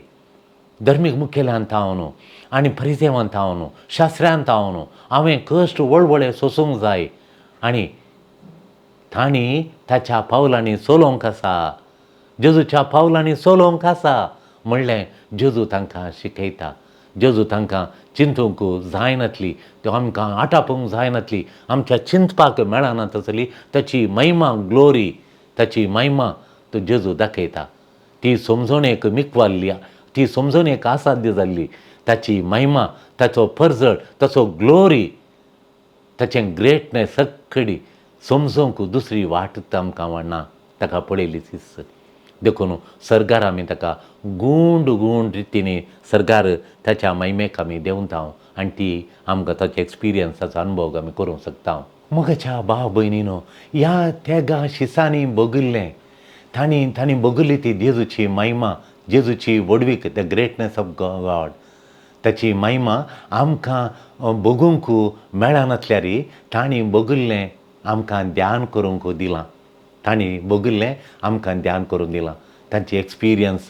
धर्मीक मुखेल्यान थावन आनी परिजेवान थावन शास्त्र्यान थावन हांवें कश्ट वळवळे सोसूंक जाय आनी तांणी ताच्या पावलांनी चलोवंक आसा, जेजूच्या पावलांनी चलोवंक आसा म्हणलें जेजू तांकां शिकयता. जेजू तांकां चिंतूंक जायनातली, त्यो आमकां आटापूंक जायनातली, आमच्या चिंतपाक मेळना तसली ताची महिमा, ग्लोरी, ताची महिमा तो जेजू दाखयता. ती समजणेक मिकवाल्ली, ती समजणेक असाध्य जाल्ली ताची महिमा, ताचो परजळ, ताचो ग्लोरी, ताचें ग्रेटनेस सगळी समजूंक दुसरी वाट आमकां ना, ताका पळयली तीच. देखून सर्गार आमी ताका गूंड गूंड रितीनी सर्गार ताच्या महिमेक आमी देंवता आनी ती आमकां ताचे एक्सपिरियन्स, ताचो अणभव आमी करूंक शकता. म्हज्या भाव भयणीनो, ह्या तेगा शिसांनी बगिल्लें, तांणी तांणी बगिल्ली ती जेजूची महिमा, जेजूची व्हडवीक, the greatness of God, ताची महिमा आमकां बगूंक मेळनासल्यार तांणी बगिल्लें आमकां ध्यान करूंक दिलां, तांणी बगिल्लें आमकां ध्यान करूंक दिलां. तांची एक्सपिरियन्स,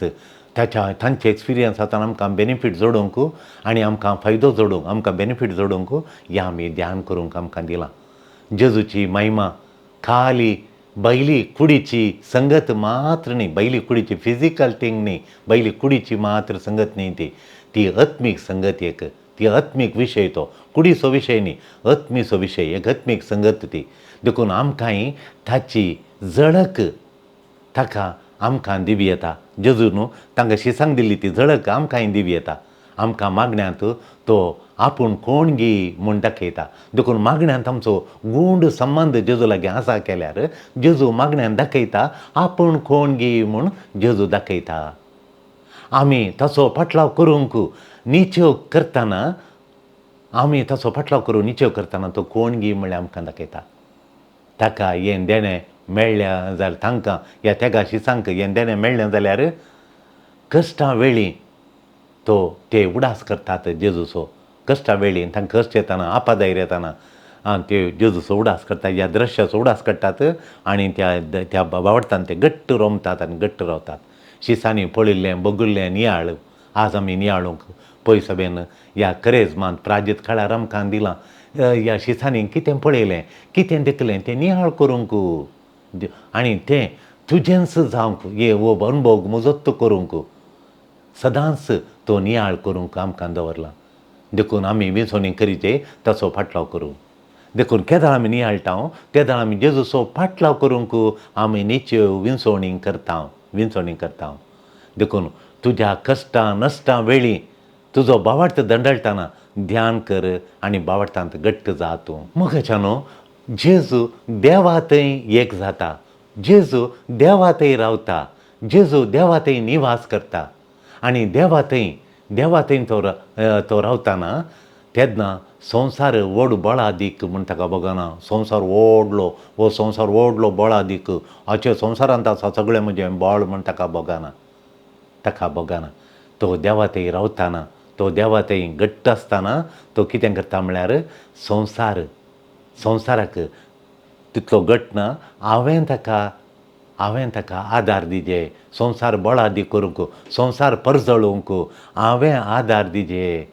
ताच्या तांचे एक्सपिरियन्स आतां आमकां बेनिफीट जोडूंक आनी आमकां फायदो जोडूंक, आमकां बेनिफीट जोडूंक ह्या आमी ध्यान करूंक आमकां दिलां. जेजूची महिमा खाली बैली कुडीची संगत मात्र न्ही, बैली कुडीची फिजिकल थिंग न्ही, बैली कुडीची मात्र संगत न्ही, ती ती आत्मीक संगत एक, ती आत्मीक विशय, तो कुडीचो विशय न्ही, आत्मीचो विशय, एक आत्मीक संगत ती. देखून आमकांय ताची झळक ताका आमकां दिवी येता. जेजू न्हू तांकां शिसांक दिल्ली ती झळक आमकांय दिवी येता. आमकां मागण्यांत तो आपूण कोण गी म्हूण दाखयता. देखून मागण्यांत आमचो गूंड संबंद जेजू लागीं आसा केल्यार जेजू मागण्यान दाखयता आपूण कोण गी म्हूण जेजू दाखयता. आमी ताचो फाटलाव करूंक निचेव करतना, आमी ताचो फाटलाव करूंक निचेव करतना तो कोण गी म्हणल्यार आमकां दाखयता. ताका हें देणें मेळ्ळें जाल्यार, तांकां ह्या तेगा शिसांक हें देणें मेळ्ळें जाल्यार कश्टां वेळी तो ते उडास करतात जेजूचो. कश्टां वेळी तांकां कश्ट येताना, आपादायर येताना ते जेजूचो उडास करतात, ह्या दृश्याचो उडास काडटात आनी त्या त्या बावडटान ते घट्ट रोमतात आनी घट्ट रावतात. शिसांनी पळयल्लें बगुल्लें नियाळ आज आमी नियाळूंक पय सभेन ह्या करेजमांत प्राजीत काळार आमकां दिलां. ह्या शिसांनी कितें पळयलें, कितें देखलें तें नियाळ करूंक आनी तें तुजेंच जावंक, हे हो अणभव मुजोत्त करूंक सदांच तो नियाळ करूंक आमकां दवरला. देखून आमी विंचवणी करीचे ताचो फाटलाव करूं. देखून केदाळ आमी नियाळटा तेदाळ आमी जेजूचो फाटलाव करूंक आमी निच्यो विंचवणी करता, विंचवणी करता. देखून तुज्या कश्टां नश्टां वेळी तुजो बावार्थ दंडळटाना ध्यान कर आनी बावडटांत घट्ट जा तूं. मोगाच्यानो, जेजू देवा थंय एक जाता, जेजू देवा थंय रावता, जेजू देवा थंय निवास करता आनी देवा थंय देवा थंय तो तो रावताना तेन्ना संवसार व्हड बळादीक म्हूण ताका भोगना. संवसार व्हडलो, हो संवसार व्हडलो बळादीक, हाचे संवसारांत आसा सगळें म्हजें बळ म्हूण ताका भोगना, ताका भोगना. तो देवा थंय रावताना, तो देवा थंय घट्ट आसतना तो कितें करता म्हळ्यार संवसार संवसाराक तितलो घट ना, हांवें ताका आदार दिजे, संवसार बळादी करूंक, संवसार परजळूंक हांवें आदार दिजे,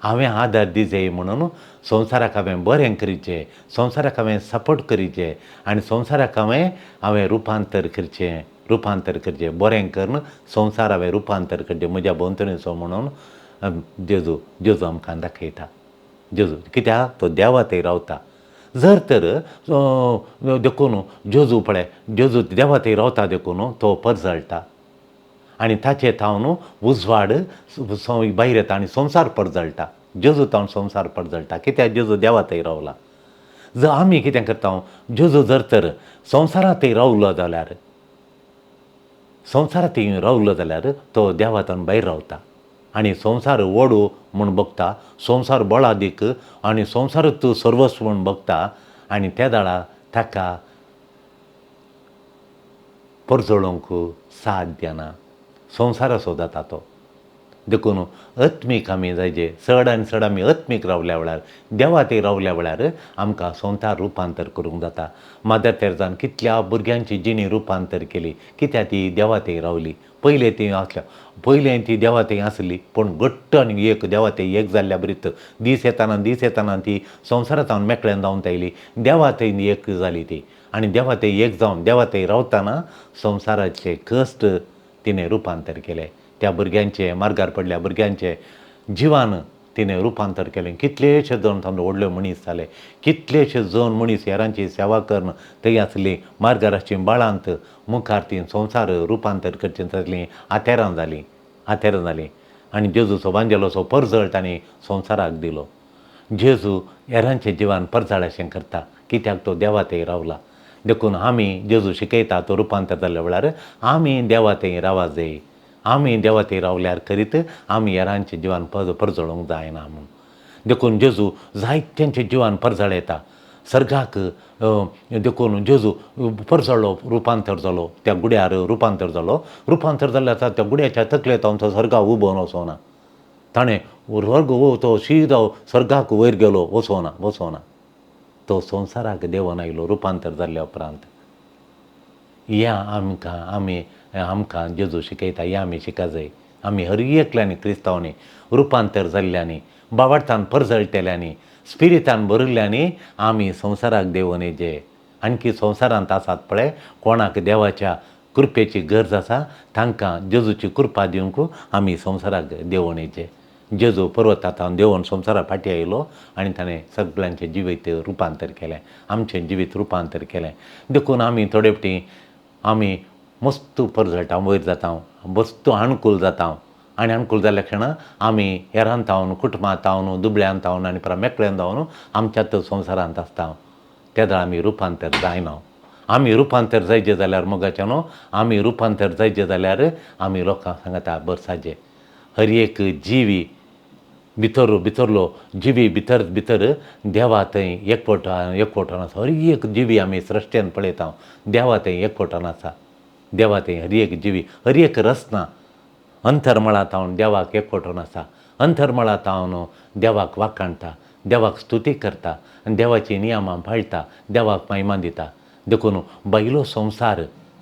हांवें आदार दिजे म्हणून संवसाराक हांवें बरें करीचें, संवसाराक हांवें सपोर्ट करीचें आनी संवसाराक हांवें रुपांतर करचें, रुपांतर करचें, बरें करून संवसार हांवें रुपांतर करचें म्हज्या भोंवतणीचो म्हणून जेजू जेजू आमकां दाखयता. जेजू कित्याक तो देवा थंय रावता. जर तर देखून जेजू पळय, जेजू देवा थंय रावता देखून तो परजळटा आनी ताचे थावन उजवाड भायर येता आनी संवसार परजळटा. जेजू थावन संवसार परजळटा कित्याक जेजू देवा थंय रावला. जर आमी कितें करता, जेजू जर तर संवसारांत थंय रावलो जाल्यार, संवसारांत थंय रावलो जाल्यार तो देवा थावन भायर रावता आनी संवसार व्हड म्हूण बगता, संवसार बळादीक आनी संवसारूच सर्वस्व म्हूण बगता आनी त्या दाळा ताका परजळोवंक साध्य ना, संवसाराचो जाता तो. देखून आत्मीक आमी जायचे, चड आनी चड आमी आत्मीक रावल्या वेळार, देवा थंय रावल्या वेळार आमकां संवसार रुपांतर करूंक जाता. मादर तेरेजान कितल्या भुरग्यांची जिणी रुपांतर केली कित्याक ती देवा थंय रावली. पयलें ती आसल्या, पयलें ती देवा थंय आसली पूण घट्ट आनी एक देवा थंय एक जाल्ल्या बरीत दीस येताना दीस येताना ती संवसारांत मेकळ्यान जावन आयली, देवा थंय एक जाली ती आनी देवा थंय एक जावन देवा थंय रावतना संवसाराचे कश्ट तिणें रुपांतर केलें. त्या भुरग्यांचे मार्गार पडल्या भुरग्यांचे जिवान तिणें रुपांतर केलें. कितलेशे जाण तांचो व्हडले मनीस जाले, कितलेशे जाण मनीस हेरांची सेवा करून थंय आसली मार्गार आसची बाळांत मुखार ती संवसार रुपांतर करचें जातलीं, आतेरां जालीं, आतेरां जालीं आनी जेजूचो वांजेलोचो परजळ तांणी संवसाराक दिलो. जेजू हेरांचे जिवान परजळ अशें करता कित्याक तो देवा थंय रावला. देखून आमी जेजू शिकयता तो रुपांतर जाल्ल्या वेळार आमी देवा थंय रावा जाय, आमी देवा थंय रावल्यार करीत आमी हेरांच्या जिवान परजळोवंक जायना म्हूण. देखून जेजू जायत्यांच्या जिवान परजळ येता सर्गाक. देखून जेजू परजळ्ळो, रुपांतर जालो, त्या गुड्यार रुपांतर जालो. रुपांतर जाल्ल्या आतां त्या गुड्याच्या तकलेंत तो सर्गा उबोवन वचोना, ताणें वर्ग तो शिदो सर्गाक वयर गेलो, वचोना वचोना, तो संवसाराक देंवन आयलो रुपांतर जाल्ल्या उपरांत. ह्या आमकां आमी आमकां जेजू शिकयता, ह्या आमी शिका जाय. आमी हर एकल्यांनी क्रिस्तांवांनी रुपांतर जाल्ल्यांनी, बावडतान परजळटेल्यांनी, स्पिरितान भरिल्ल्यांनी आमी संवसाराक देंवन येजे. आणखी संवसारांत आसात पळय कोणाक देवाच्या कृपेची गरज आसा तांकां जेजूची कृपा दिवंक आमी संवसाराक देंवन येचे. जेजू पर्वतांत देंवन संवसारा फाटीं आयलो आनी ताणें सगळ्यांचें जिवीत रुपांतर केलें, आमचें जिवीत रुपांतर केलें. देखून आमी थोडे फावटी आमी मस्त परजळटा, वयर जाता, मस्त अणकूल जाता आनी अणकूल जाल्ल्या क्षणा आमी हेरांत जावन, कुटुंबांत जावन, दुबळ्यांत जावन आनी परत मेकळ्यान जावन आमच्याच संवसारांत आसता. तेदळा आमी रुपांतर जायना. आमी रुपांतर जायचें जाल्यार मोगाचें न्हू, आमी रुपांतर जायचें जाल्यार आमी लोकांक सांगता बरसाचें हर एक जिवी भितर भितरलो जिवी भितर भितर देवा थंय एकवटान एकवटान आसा. हर एक जिवी आमी सृश्टेन पळयता, देवा थंय एकवटान आसा. देवा थंय हर एक जिवी, हर एक रचना अंतरमळा तावन देवाक एकवटून आसा. अंतरमळा तावन देवाक वाखाणटा, देवाक स्तुती करता आनी देवाचीं नियमां पाळटा, देवाक महिमा दिता. देखून बायलो संवसार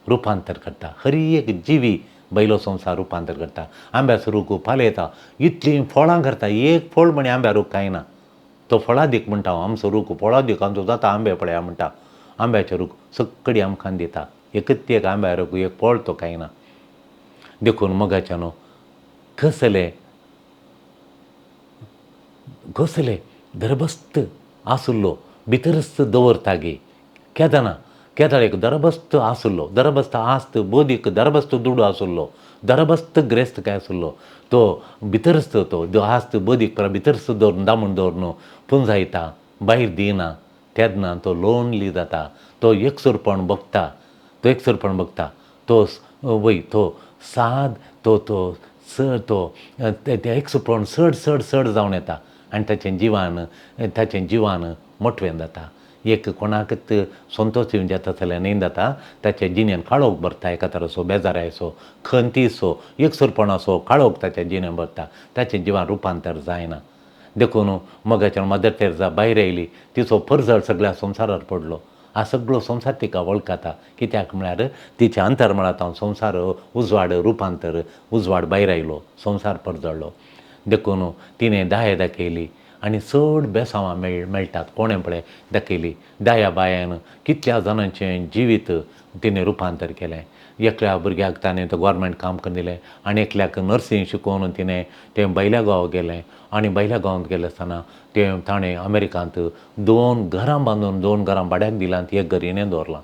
रुपांतर करता, हर एक जिवी बायलो संवसार रुपांतर करता. आंब्याचो रूख पालयता, इतलीं फळां करता, एक फळ म्हणी आंब्या रूख कांय ना, तो फळादीक म्हणटा हांव, आमचो रूख फळादीक आमचो जाता आंबे पळया म्हणटा. आंब्याचो रूख सगळी आमकां दिता, एकच एक आंब्या रूख एक फळ तो कांय ना. देखून मोगाच्या न्हू कसले कसले दरबस्त आसलो भितरच दवरता गे. केदना केदळ एक दरबस्त आसलो, दरबस्त आस्त बोदीक दरबस्त दुडू आसलो, दरबस्त ग्रेस्त काय आसलो, तो भितरच तो आस्त बोदीक परत भितरच दवरून दामून दवरून पुंजायता, भायर दिना. तेन्ना तो लोनली जाता, तो एकसुरपण बगता, तो एकसुरपण बगता, तो वय तो साद तो तो चड तो ते एकसुपण चड चड चड जावन येता आनी ताचें जिवान मोटवें जाता. एक कोणाकच संतोश दिवन जाता जाल्यार न्हय जाता, ताच्या जिणेन काळोख भरता, एका तराचो बेजारायचो, खंतीचो, एकसुरपणाचो काळोख ताच्या जिणेन भरता, ताचें जिवान रुपांतर जायना. देखून मोगाच्यान मदर तेरेजा भायर आयली, तिचो परजळ सगळ्या संवसारार पडलो. हा सगळो संवसार तिका वळखता, कित्याक म्हळ्यार तिच्या अंतर्मळांत संवसार उजवाड रुपांतर उजवाड भायर आयलो, संवसार परजळ्ळो. देखून तिणें दया दाखयली आनी चड बेसांवां मेळटात कोणें पळय दाखयली. दया बायान कितल्या जाणांचें जिवीत तिणें रुपांतर केलें. एकल्या भुरग्याक ताणें तो गोवोरमेंट काम करून दिलें आनी एकल्याक नर्सींग शिकोवन तिणें तें भायल्या गांवाक गेलें आनी भायल्या गांवांत गेलें आसतना तें ताणें अमेरिकांत 2 घरां बांदून 2 घरां भाड्याक दिलां आनी एक घर हिणें दवरलां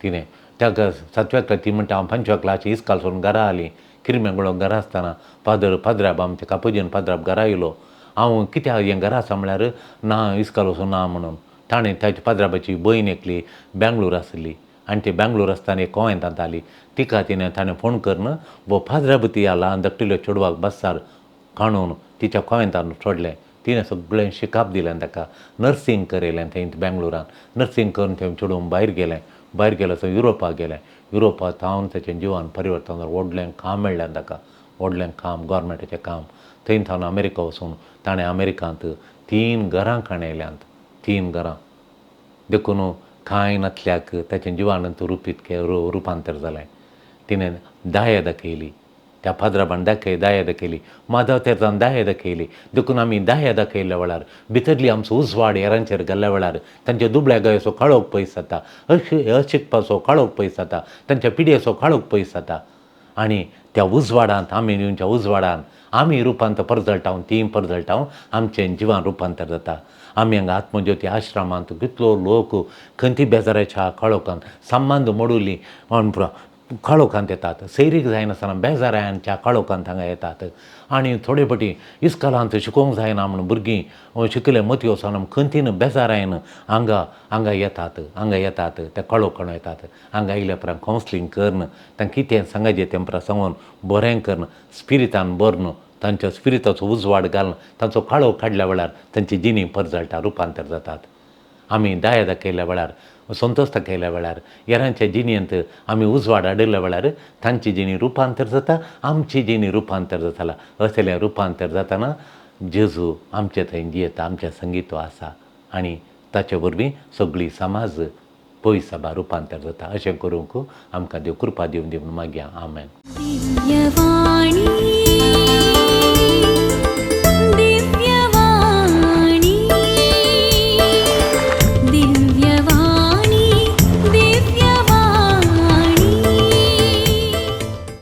तिणें. त्या 7व्या क्लास ती म्हणटा हांव 5व्या क्लास इस्काल सोडून घरा आली, किरमेंगळो घरा आसतना पाद्राब आमच्या कापुजीन पाद्राब घरा येयलो. हांव कित्याक हें घरा आसा म्हळ्यार ना इस्काल वचूं ना म्हणून ताणें ताच्या पाद्राबाची भयण एकली बेंगलोर आसली आनी ती बेंगलोर आसतना एक कोवेंतांत आली, तिका तिणें ताणें फोन करून वो पाद्राब ती ल्हान धाकटुल्या चेडवाक बसार काडून तिच्या कोवेंतान सोडलें. तिणें सगळें शिकाप दिलें ताका, नर्सींग करयलें थंय बेंगलोरान. नर्सींग करून थंय चेडूं भायर गेलें, भायर गेलें थंय युरोपाक गेलें. युरोपाक थावन ताचें जिवन परिवर्तन जालें, व्हडलें काम मेळ्ळें ताका, व्हडलें काम गोवोरमेंटाचें काम. थंय थावन अमेरिका वचून ताणें अमेरिकांत 3 घरां काणयल्यांत, 3 घरां. देखून कांय नातल्याक ताचें जिवानंत रुपीत रुपांतर जालें. तिणें दया दाखयली, त्या पाद्राबान दया दाखयली, माधव तेरेजान दया दाखयली. देखून आमी दया दाखयल्ल्या वेळार भितरली आमचो उजवाड हेरांचेर घाल्ल्या वेळार तांच्या दुबळ्या गायचो काळोख पयस जाता, अशिकपाचो काळोख पयस जाता, तांच्या पिडयेचो काळोख पयस जाता आनी त्या उजवाडांत आमी दिवच्या उजवाडान आमी रुपांतर परजळटाव, तीं परजळटाव, आमचें जिवन रुपांतर जाता. आमी हांगा आत्मज्योती आश्रमांत कितलो लोक खंती बेजाराच्या काळोखांत संबंद मोडुली काळोखांत येतात, सैरीक जायनासतना बेजारांच्या काळोखांत हांगा येतात आनी थोडे फावटी इस्कोलांत शिकोवंक जायना म्हूण भुरगीं शिकले मती वचना खंतीन बेजारायन हांगा हांगा येतात, हांगा येतात, त्या काळोखान येतात. हांगा आयल्या उपरांत कावन्सिलींग करून तांकां कितें सांगाचें तें उपरांत सांगून बरें करून स्पिरितान भरून तांच्या स्पिरिताचो उजवाड घालून तांचो काळोख काडल्या वेळार तांची जिणी परजळटा, रुपांतर जातात. आमी दया दाखयल्या वेळार, संतोश दाखयल्या वेळार, हेरांच्या जिणेंत आमी उजवाड हाडिल्ल्या वेळार तांची जिणी रुपांतर जाता, आमची जिणी रुपांतर जाताला. असलें रुपांतर जाताना जेजू आमचे थंय जियेता, आमच्या संगीत आसा आनी ताचे वरवीं सगळी समाज पयस सभा रुपांतर जाता. अशें करूंक आमकां देव कृपा दिवन दी म्हणून मागया. आमेन. दिव्यवाणी.